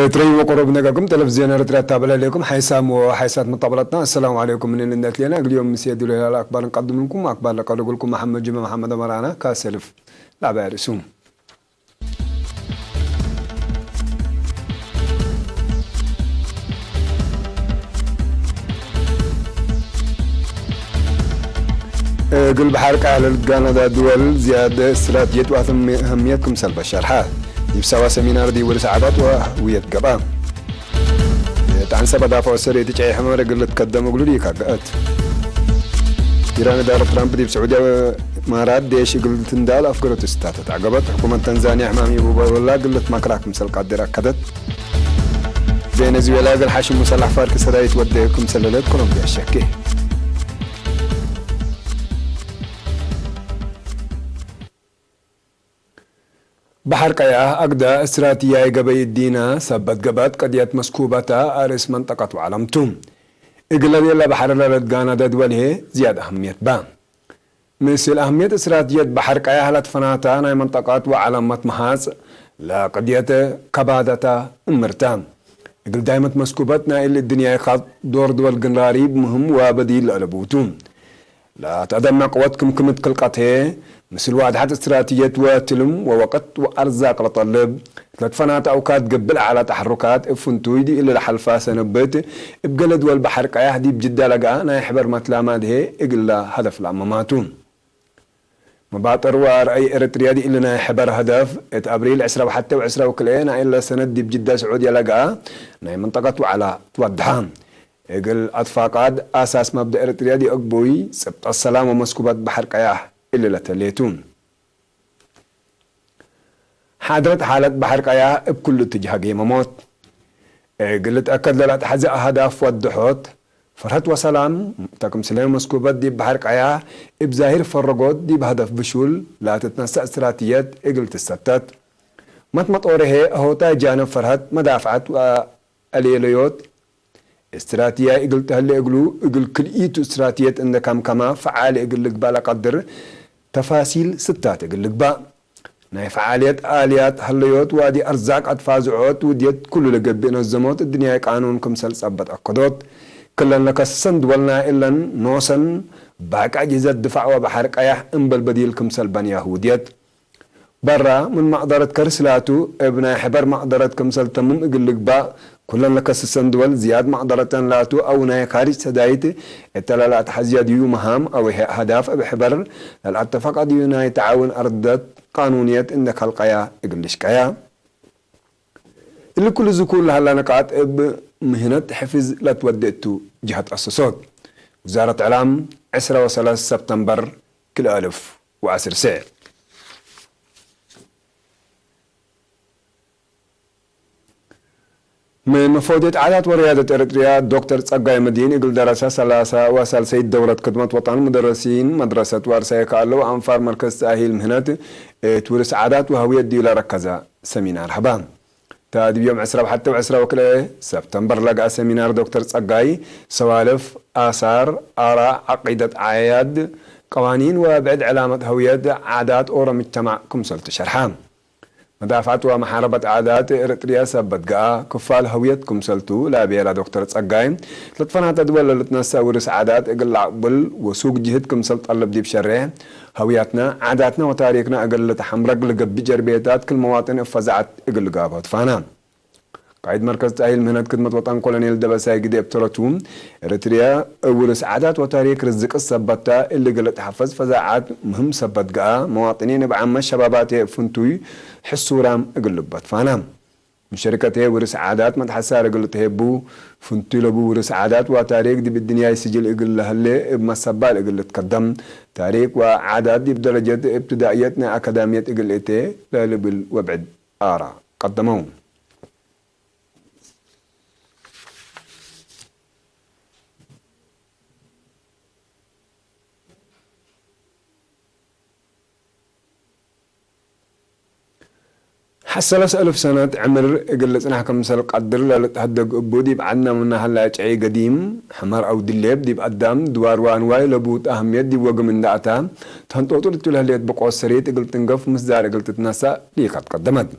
ትረይ ወቆሮብ ነጋኩም ተለቪዝዮን ኤርትራ ታበላለኩም ሓይሳም ወሓይሳት መጣበላትና። ኣሰላሙ ዓለይኩም። ምን ልነት ሌና እግልዮም ምስ የድሉ ላል ኣክባር ንቀድምልኩም ኣክባር ለቀርብልኩም መሓመድ ጅመ መሓመድ ኣመራና ካሰልፍ ላዕባይ ርእሱ። እግል በሐር ቃል ልትጋነዳ ድወል ዝያደ ስትራትጅየት ወአህምየት ክምሰል በሸርሐ። ይብሳዋ ሰሚናር ዲወል ሰዓባት ወህውየት ገባ። የጣን ሰበዳ ፈወሰር የትጫይ ሕመር እግል ልትከደም እግሉ ዲካ ገአት። ኢራን ዳር ትራምፕ ዲብ ስዑዲያ ማራት ዴሽ እግል ትንዳል አፍገሮት ስታተት አገበት። ሕኩመት ተንዛኒያ ሕማም ይቡበ ወላ እግል ልትማክራ ክምሰል ቃድር አከደት። ቬነዙዌላ እግል ሓሽም ሙሰላሕ ፋርክ ሰዳይት ወደ ክምሰለለት ኮሎምቢያ ሸኬ። በሐር ቀያህ አግዳ እስትራትያይ ገበይ እዲና ሰበት ገባት ቀድየት መስኩባታ አርእስ መንጠቀት ወዓለምቱ። እግለ ቤላ በሐር ለለትጋና ደድወልሄ ዝያድ አህምየት ባ። ምስል አህምየት እስትራትጅየት በሐር ቀያህ ለትፈናታ ናይ መንጠቀት ወዓለመት መሃጽ ለቀድየት ከባዳታ እምርታ። እግል ዳይመት መስኩበት ናይ እል እድንያይ ኻት ዶር ድወል ግንራሪ ብምህም ወበዲል ለአለቡቱ። ለተደመ ቅወት ክምክምት ክልቀት ምስል ዋድሐት እስትራትጅየት ወትልም ወወቅት ወአርዛቅ ለጠልብ ለትፈናተ አውካት ገብእ ለዐለ ተሐሩካት እብ ፍንቱይ ዲእለ ለሐልፋ ሰነብት እብ ገለ ድወል በሐር ቀያሕ ዲብ ጅዳ ለገአ ናይ ሕበር መትላማት ህዬ እግላ ሀደፍ ለአመማቱ። መባጠር ወአርአይ ኤረትርያ ዲእለ ናይ ሕበር ሀደፍ እት አብሪል ዕስራ ወሐተ ወዕስራ ወክልኤ ናይለ ሰነት ዲብ ጅዳ ስዑድያ ለገአ ናይ መንጠቀት ወዐላ ትወድሐ። እግል አትፋቃድ አሳስ መብደእ ኤረትርያ ዲአግቡይ ጽብጠት ሰላም ወመስኩበት በሐር ቀያሕ እሊ ለተሌቱ። ሓድረት ሓለት በሐር ቀያሕ እብ ኩሉ እትጅሃ ጌመሞት። እግል ልትአከድ ለለአትሐዜ አህዳፍ ወድሖት፣ ፈርሀት ወሰላም፣ ተክምስለ መስኩበት ዲብ በሐር ቀያሕ እብ ዛሂር ፈረጎት ዲብ ሀደፍ ብሹል ላትትነሰእ እስትራትጅየት እግል ትሰተት። መትመጦርሄ አሆታይ ጃንብ ፈርሀት መዳፍዐት ወአሌለዮት እስትራትያይ እግል ተህሌ እግሉ፣ እግል ክልኢቱ እስትራትየት እንደ ከምከማ ፈዓሊ እግል ልግባእ ለቀድር ተፋሲል ስታት እግል ልግባእ። ናይ ፈዓልየት አልያት ሀለዮት ዋዲ አርዛቅ አትፋዝዖት ውድየት ኩሉ ለገብእ ነዘሞት እድንያይ ቃኑን ክምሰል ጸበጥ አከዶት። ክለን ለከሰሰን ድወልና እለን ኖሰን ባቂ አጅህዘት ድፋዕ ወበሐር ቀያሕ እምበል በዲል ክምሰል በንያህ ውድየት። በራ ምን መቅደረት ከርስ ላቱ፣ እብ ናይ ሕበር መቅደረት ክምሰል ተምም እግል ልግባእ፣ ኩለን ለከስሰን ድወል ዝያድ መቅደረተን ላቱ፣ አው ናይ ካርጅ ሰዳይት እተ ለለአትሐዝያ ድዩ መሃም አው አህዳፍ እብ ሕበር ለልአተፈቀ ድዩ ናይ ተዓውን አርደት ቃኑንየት እንደ ከልቀያ እግል ልሽቀያ። እሊ ኩሉ ዝኩር ለሀላ ንቃጥ እብ ምህነት ሕፍዝ ለትወዴ እቱ ጅሀት አሰሶት። ውዛረት ዕላም ዕስራ ወሰለስ ሰብተምበር ክልኤ አልፍ ወዐስር ሴዕ። ምን መፈውዴት ዓዳት ወርያደት ኤረትርያ ዶክተር ጸጋይ መዲን እግል ደረሰ ሰላሳ ወሳልሰይት ደውረት ክድመት ወጣን ሙደረሲን መድረሰት ዋርሳይ ከአለው አንፋር መርከዝ ተአሂል ምህነት እት ውርስ ዓዳት ወህውየት ዲላ ረከዛ ሰሚናር ሀባ። ታዲብ ዮም ዕስራ ወሐተ ወዕስራ ወክልኤ ሰብተምበር ለገአ ሰሚናር ዶክተር ጸጋይ ሰዋልፍ፣ አሳር፣ አራ፣ ዐቂደት፣ ዓያድ፣ ቀዋኒን ወብዕድ ዕላመት ሀውየት ዓዳት ኦሮ ምጅተማዕ ክምሰልቱ ሸርሐ። መዳፍዐት ወመሓረበት ዓዳት ኤረትርያ ሰበት ገአ ክፋል ሀውየት ክምሰልቱ ለአቤላ ዶክተር ጸጋይ፣ ለትፈናተ ድወል ለልትነሰእ ውርስ ዓዳት እግል ለአቅብል ወሱግ ጅህድ ክምሰል ጠልብ ዲብ ሸሬሕ፣ ሀውያትና፣ ዓዳትና ወታሪክና እግል ልትሐምረግ ልገብእ ጀርቤታት ክል መዋጥን እፈዛዐት እግል ልጋብሆ ትፋና። ቃይድ መርከዝ ተአሂል ምህነት ክድመት ወጠን ኮሎኔል ደበሳይ ግደ እብ ተረቱ፣ ኤረትርያ እብ ውርስ ዓዳት ወታሪክ ርዝቅ ሰበታ እሊ እግል ልትሐፈዝ ፈዛዓት ምህም ሰበት ገአ፣ መዋጥኒን እብ ዓመት ሸባባቴ እብ ፍንቱይ ሕሱራም እግል ልበትፋና። ሙሸሪከቴ ውርስ ዓዳት መትሐሳር እግል ልትሄቡ፣ ፍንቱይ ለቡ ውርስ ዓዳት ወታሪክ ዲብ እድንያይ ስጅል እግል ለህሌ እብ መሰባል እግል ልትከደም፣ ታሪክ ወዓዳት ዲብ ደረጀት እብትዳእየት ናይ አካዳምየት እግል እቴ ለልብል ወብዕድ አራ ቀደመው። ሐሰለስ አልፍ ሰነት ዕምር እግል ልጽናሕ ክምሰል ቀድር ለልትሀደግ እቡ፣ ዲብ ዐድና ምናሀላ ጨዒ ገዲም፣ ሕመር አው ድሌብ፣ ዲብ አዳም፣ ድዋር ወአንዋይ ለቡጥ አህምየት ዲብ ወግም እንዳ አታ፣ ተንጦጡር እቱ ለህሌት ብቆት ሰሪት እግል ትንገፍ ምስዳር እግል ትትነሳእ ሊካት ቀደመት።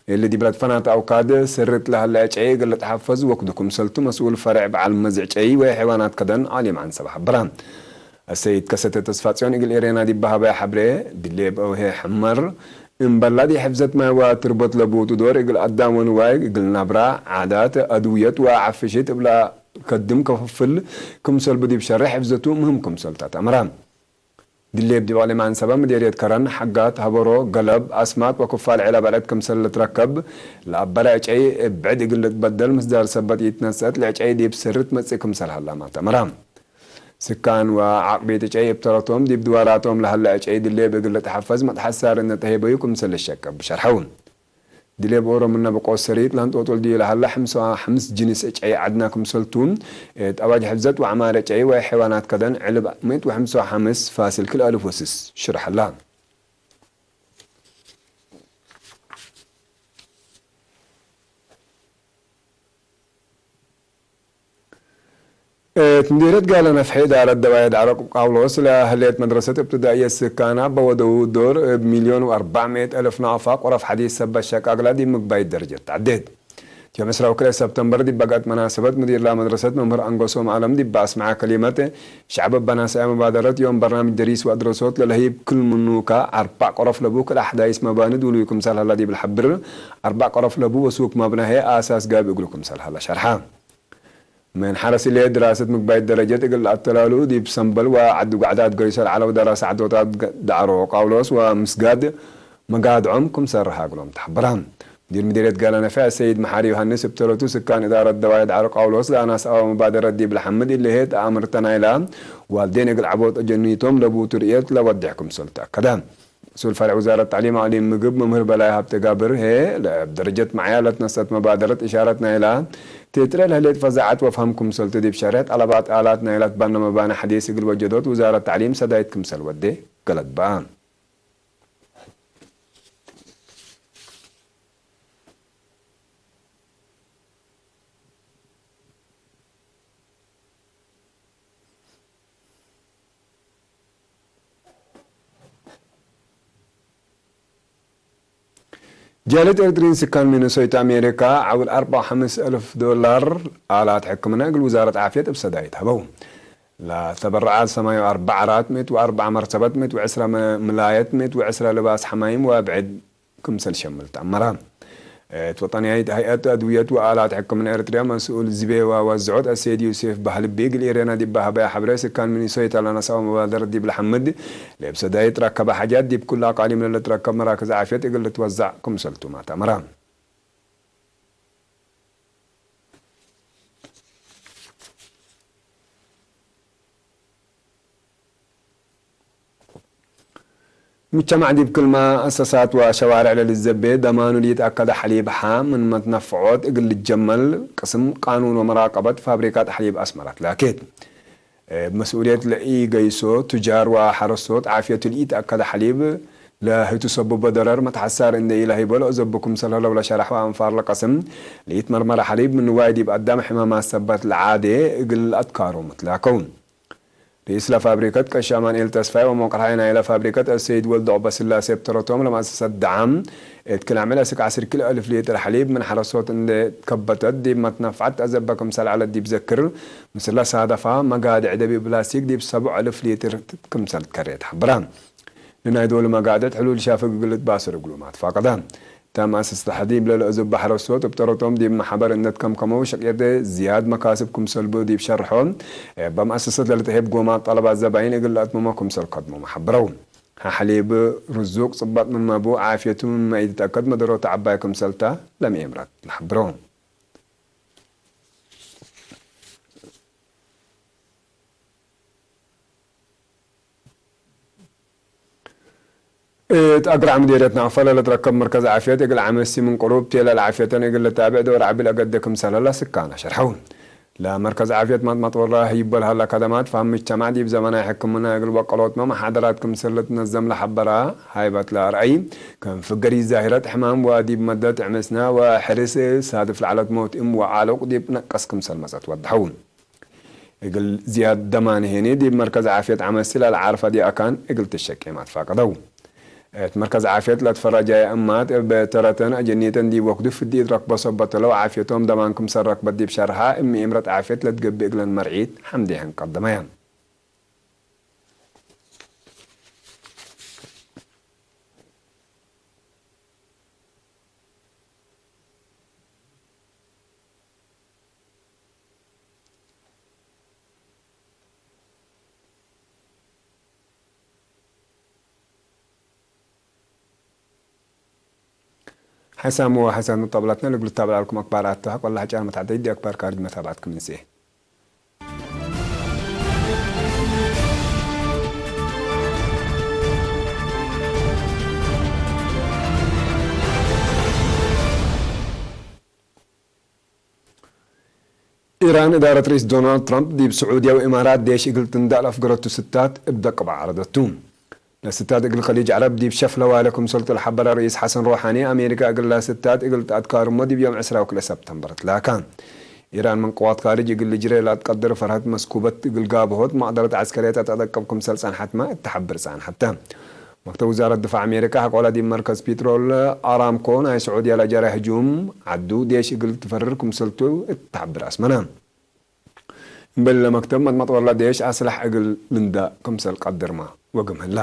اللي دي بلاد فنات أوكاد سرت لها العجي قلت حفظ وكدكم سلتو مسؤول فرع بعلم مزعجي وحيوانات كدن عالم عن سبح برا. السيد كسته تصفاتيون إقل إيرينا دي بهابا حبري دي ليب أو هي حمر. إن بلادي حفظت ما هو تربط لبوت دور إقل أدام ونواي إقل نبرا عادات أدوية وعفشت بلا كدم كففل كمسل بدي بشرح حفظتو مهم كمسل تاتمران. ድሌብ ዲባሌ ማንሰባ ምዴርየት ከረን፣ ሓጋት፣ ሃበሮ፣ ገለብ፣ ኣስማጥ ወክፋል ዔላ በዕለት ክምሰል ልትረከብ፣ ለኣበረ ዕጨይ እብ ብዕድ እግል ልትበደል ምስዳር ሰበት ኢትነሰት ለዕጨይ ዲብ ስርት መጽእ ክምሰል ሀላ ማተመራ። ስካን ወዓቅቤት ዕጨይ እብ ተረቶም ዲብ ድዋራቶም ለሀለ ዕጨይ ድሌብ እግል ልትሐፈዝ መትሐሳር እነ ተሄበዩ ክምሰል ልሸቀብ ብሸርሐው። ድሌብ ኦሮምና በቆ ሰሪጥ ላንጦጦል ድዩ ለሃላ ሕምሳ ሕምስ ጅንስ ዕጨይ ዓድና ክምሰልቱ፣ ጣባጅ ሕብዘት ወዕማር ዕጨይ ወይ ሐይዋናት ከደን ዕልብ ሚእት ወሕምሳ ሓምስ ፋስል ክልተ ኣልፍ ወስስ ሽርሐላ። እት ምዲርየት ጋለ ነፍሒ እዳረት ደባየ ዳዕሮ ቃውሎስ ለህሌት መድረሰት እብትዳእየ ስካና በወደዉ ዶር እብ ሚልዮን ወአርባዕ ሚእት እልፍ ናፋ ቆረፍ ሐዲስ ሰበት ሸቃግላ ዲብ ምግባይ ደረጀት ተዓዴት። ዮም ዕስራ ወክልኤ ሰብተምበር ዲብ በጋት መናሰበት ምዲርላ መድረሰት መምህር አንጎሶም አለም ዲብ አስመዓ ከሊመት ሸዕብ በናሰያ መባደረት ዮም በርናምጅ ደሪስ ወአድረሶት ለለህይብ ክል ምኑካ አርባዕ ቆረፍ ለቡ ክል አሕዳይስ መባኒ ድውሉዩ ክምሳል ሀላ ዲብ ልሐብር አርባዕ ቆረፍ ለቡ ወሱክ መብናሄ አሳስ ጋብ እግሉ ክምሳል ሀላ ሸርሓ። ምን ሐረስ ኢለ ድራሰት ምግባይ ደረጀት እግል ኣተላሉ ዲብ ሰምበል ወዓዲ ጓዕዳት ገሪሶ ለዓለው ደራስ ዓዶታት ገ-፣ ዳዕሮ ቃውሎስ ወምስጋድ መጋድዖም ክም ሰርሕ እግሎም ተሐበራ። ሙዲር ምዲርየት ጋላ ነፍያ ሰይድ መሓሪ ዮሃንስ እብ ተረቱ ስካን እዳረት ደዋይ ዳዕሮ ቃውሎስ ለአናስ አዋ መባደረት ዲብ ለሐምድ ኢለሄት አምርተ ናይላ ዋልዴን እግል ዓቦት አጀኒቶም ለቡ ትርእየት ለወድሕ ክምሰል ተአከደ። مسؤول فرع وزارة التعليم العالي ምግብ መምህር በላይ ሀብተ ጋብር ሄ ለደረጀት መዓያ ለትነሰት መባደረት ኢሻረት ናይላ ትጥረ ለህሌት ፈዛዓት ወፍሃም ክምሰልቱ ዲብ ሸርሕ ጠለባት አላት ናይላ ትባነ መባነ ሐዲስ እግል ወጀዶት ውዛረት ተዕሊም ሰዳይት ክምሰል ወዴ ገለት በአ። ጃልየት ኤርትሪን ስካን ሚኒሶይታ ኣሜሪካ ዓውል ኣርባ ወሓምስ እልፍ ዶላር ኣላት ሕክምና እግል ውዛረት ዓፍየት እብ ሰዳይት ሀበው። ለተበረዓ ሰማዩ ኣርባ ዓራት፣ ሚእት ወኣርባ መርሰበት፣ ሚእት ወዕስራ መ-፣ ምላየት፣ ሚእት ወዕስራ ልባስ ሐማይም ወብዕድ ክምሰል ሸምል ተአመራ። እት ወጠንያይት ሀይአት አድውየት ወአላት ሕክምና ኤርትርያ መስኡል ዝቤ ወወዝዖት አሰይድ ዩሴፍ ባህልቢ እግል ኤርያና ዲብ ሀበያ ሐብረ ስካን ሚኒሶይታ ለነሳኦ መባደረት ዲብ ለሐምድ ለእብ ሰዳይት ረከበ ሐጃት ዲብ ኩሉ አቃሊም ለልትረከብ መራክዝ ዓፍየት እግል ልትወዛዕ ክምሰልቱማ ተአመራ። ሙጅተማዕ ዲብ ክል መአሰሳት ወሸዋርዕ ለልዘቤ ደማኑ ልይትአከደ ሐሊብ ሐ ምን መትነፍዖት እግል ልጀመል ቅስም ቃኑን ወመራቀበት ፋብሪካት ሐሊብ አስመረት ላኬት። እብ መስኡልየት ለኢገይሶ ቱጃር ወሐረስቶት ዓፍየቱ ልኢተአከደ ሐሊብ ለህቱ ሰቡበ ደረር መትሐሳር እንዴ ኢለህይቦ ለአዘቡ ክምሰል ሀለው ለሸረሕ ወአንፋር ለቀስም ለኢትመርመረ ሐሊብ ምን ንዋይ ዲብ አዳም ሕማማት ሰበት ለዓዴ እግል አትካሩ ምትላከው። ርኢስ ለፋብሪከት ቀሺ አማንኤል ተስፋይ ወመቅርሓይ ናይለ ፋብሪከት አሰይድ ወልደ ዑበስላሴ እብ ተረቶም ለመአሰሰት ደዓም እት ክል ዓምል አስክ ዐስር ክልኤ እልፍ ሊትር ሐሊብ ምን ሐረሶት እንዴ ከበተት ዲብ መትነፍዐት ተአዘበ ክምሰል ዐለት ዲብ ዘክር፣ ምስለ ሳደፋ መጋድዕ ደቢብ ፕላስቲክ ዲብ ሰብዑ እልፍ ሊትር ክምሰል ትከሬ ተሐብራ። ንናይ ዶል መጋድዕት ሕሉል ሻፍግ እግል ልትባስር እግሉም አትፋቀዳ። ታም አሰስ ተሕዲም ለልአዝብ ሐረስቶት እብ ተረቶም ዲብ መሐበር እነት ከምከመው ሸቄርደ ዝያድ መካስብ ክምሰልቡ ዲብ ሸርሖ፣ እበ መአሰሰት ለልትሄብ ጎማት ጠለባት ዘባይን እግል ለአትመሞ ክምሰል ከድሞም ሐብረው። ሐሊብ ርዙቅ ጽባጥ ምን መቡ ዓፍየቱ ምንመ ኢትትአከድ መደሮት ዐባይ ክምሰልታ ለምኤምራት ለሐብረው። እት አግራዕ ምዴርየት ናቅፈ ለልትረከብ መርከዝ ዓፍየት እግል ዓመሲ ምን ቅሩብ ቴለ ለዓፍየተን እግል ልታብዕ ዶር ዐቢ ለገደ ክምሰል ሀላ ስካና ሸርሐው። ለመርከዝ ዓፍየት ማጥማጥ ወራ ህይቦ ለሀላ ከደማት ፋም ምጅተማዕ ዲብ ዘመናይ ሕክምና እግል በቀሎትመ መሓደራት ክምሰል ልትነዘም ለሐበራ ሃይበት ለአርአይ፣ ከም ፍገሪ ዛሂረት ሕማም ወዲብ መደት ዕምስና ወሕርስ ሳድፍ ለዐለት ሞት እም ወዓሉቅ ዲብ ነቀስ ክምሰል መጸት ወድሐው። እግል ዝያድ ደማን ሄኒ ዲብ መርከዝ ዓፍየት ዐመሲ ለልዓርፈ ዲአካን እግል ትሸቄም አትፋቀደው። እት መርከዝ ዓፍየት ለትፈረጃየ እማት እብ ተረተን አጀኒተን ዲብ ወክዱ ፍዲ እት ረክቦ ሰበት ለው ዓፍየቶም ደማን ክምሰል ረክበት ዲብ ሸርሓ እሚ እምረት ዓፍየት ለትገብእ እግለን መርዒት ሐምዴሐን ቀደመያ። ሓይሳም ወሓይሳት መጣብላትና ልግሉ ታብላልኩም ኣክባር ኣቶ ሓቆላ ሓጫር መታዕደይ ዲ ኣክባር ካርድ መታብዓትኩም እንሴ። ኢራን እዳረት ርኢስ ዶናልድ ትራምፕ ዲብ ስዑድያ ወኢማራት ዴሽ እግል ትንዳእ ለአፍገረቱ ስታት እብ ደቅባ ዓረደቱ። ለስታት እግል ከሊጅ ዐረብ ዲብ ሸፍለ ዋለ ክምሰልቱ ለሐበረ ርኢስ ሐሰን ሮሓኒ፣ አሜሪካ እግል ለስታት እግል ተአትካርሞ ዲብ ዮም ዕስራ ወክልኤ ሰብተምበር ትላካ። ኢራን ምን ቅዋት ካርጅ እግል ልጅሬ ለአትቀድር ፈርሀት መስኩበት እግል ጋብሆት መቅደረት ዐስከርየት አትአጠቅብ ክምሰል ጸንሐትመ እትሐብር ጸንሐተ። መክተብ ውዛረት ድፋዕ አሜሪካ ሐቆላ ዲብ መርከዝ ፒትሮል አራምኮ ናይ ስዑድያ ለጀረ ህጁም ዐዱ ዴሽ እግል ትፈርር ክምሰልቱ እትሐብር አስመነ። እምበል ለመክተብ መጥመጥ ወላ ዴሽ አስላሕ እግል ልንዳእ ክምሰል ቀድርማ ወግም ህላ።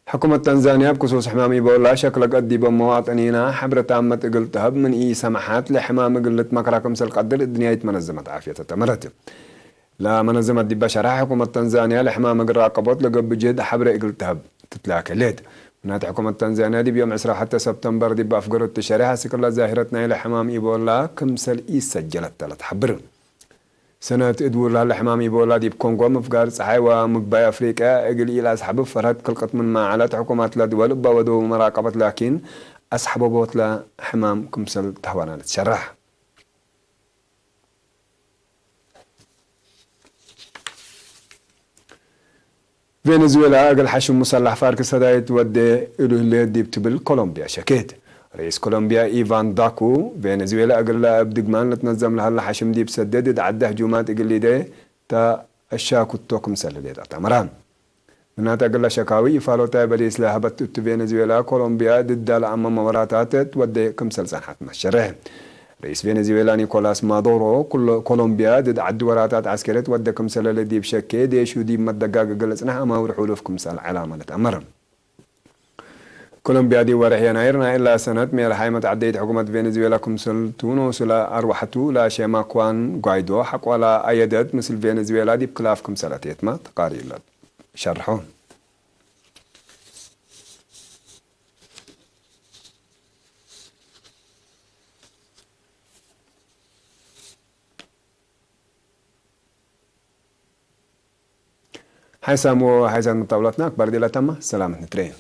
ሕኩመት ታንዛንያ እብ ክሱስ ሕማም ኢቦላ ሸክለ ቀዲቦ መዋጥኒና ሐብረ ታመት እግል ተሀብ ምን ኢሰመሓት ለሕማም እግል ልትመክራ ክምሰል ቀድር እድንያይት መነዘመት ዓፍየት ተመረት። ለመነዘመት ዲበ ሸርሐ ሕኩመት ታንዛንያ ለሕማም እግል ራቀቦት ለገብእ ጅህድ ሐብረ እግል ተሀብ ትትላከ ሌት። ምናተ ሕኩመት ታንዛንያ ዲብ ዮም ዕስራ ወሐተ ሰብተምበር ዲብ አፍገሮት ሸርሐ ስክላ ዛሂረት ናይለ ሕማም ኢቦላ ክምሰል ኢሰጀለት ተለ ተሐብር። ሰነት እድውር ለህለ ሕማም ኢቦላ ዲብ ኮንጎ ምፍጋር ጸሓይ ወምግባይ አፍሪቅያ እግል ኢለአስሐብብ ፈርሀት ክልቅት ምን መዓለት ሕኩማት ለድወል እባ ወደው መራቀበት ላኪን አስሐበቦት ለሕማም ክምሰል ተህዋና ልትሸራሕ። ቬነዙዌላ እግል ሐሽም ሙሰላሕ ፋርክ ሰዳይት ወዴ እሉ ህሌት ዲብ ትብል ኮሎምቢያ ሸኬት። ርኢስ ኮሎምቢያ ኢቫን ዳኩ፣ ቬነዙዌላ እግላ እብ ድግማን ልትነዘም ለሀላ ሐሽም ዲብ ሰደድ እት ዐደ ህጁማት እግል ሊደ ተአሻኩቶ ክምሰል ህሌት አታመራ። ምናተ እግላ ሸካዊ ኢፋሎታይ በሊስ ለሀበት እቱ ቬነዙዌላ ኮሎምቢያ ድዳ ለአመመ ወራታት ትወዴ ክምሰል ጸንሐት መሸርሕ። ርኢስ ቬነዙዌላ ኒኮላስ ማዱሮ፣ ኩሎ-፣ ኮሎምቢያ ድድ ዐዲ ወራታት ዐስከርየት ወደ ክምሰለለ ዲብ ሸኬ፣ ዴሹ ዲብ መደጋገገ ለጽንሕ አማውር ሑሉፍ ክምሰል ዐላመ ልትአመር። ኮሎምቢያ ዲብ ወርሕ የናይር ናይ እላ ሰነት ሜርሓይ መትዐደይት ሕኩመት ቬነዙዌላ ክምሰልቱ ኖሱ ለአርወሐቱ ለሼማ ኩዋን ጓይዶ ሐቆላ አየደት ምስል ቬነዙዌላ ዲብ ክላፍ ክምሰለት የትማ ተቃሪለት ሸርሖ። ሓይሳም ወሓይሳት መጣብላትና ኣክባር ዴላታማ ሰላመት ንትረየ።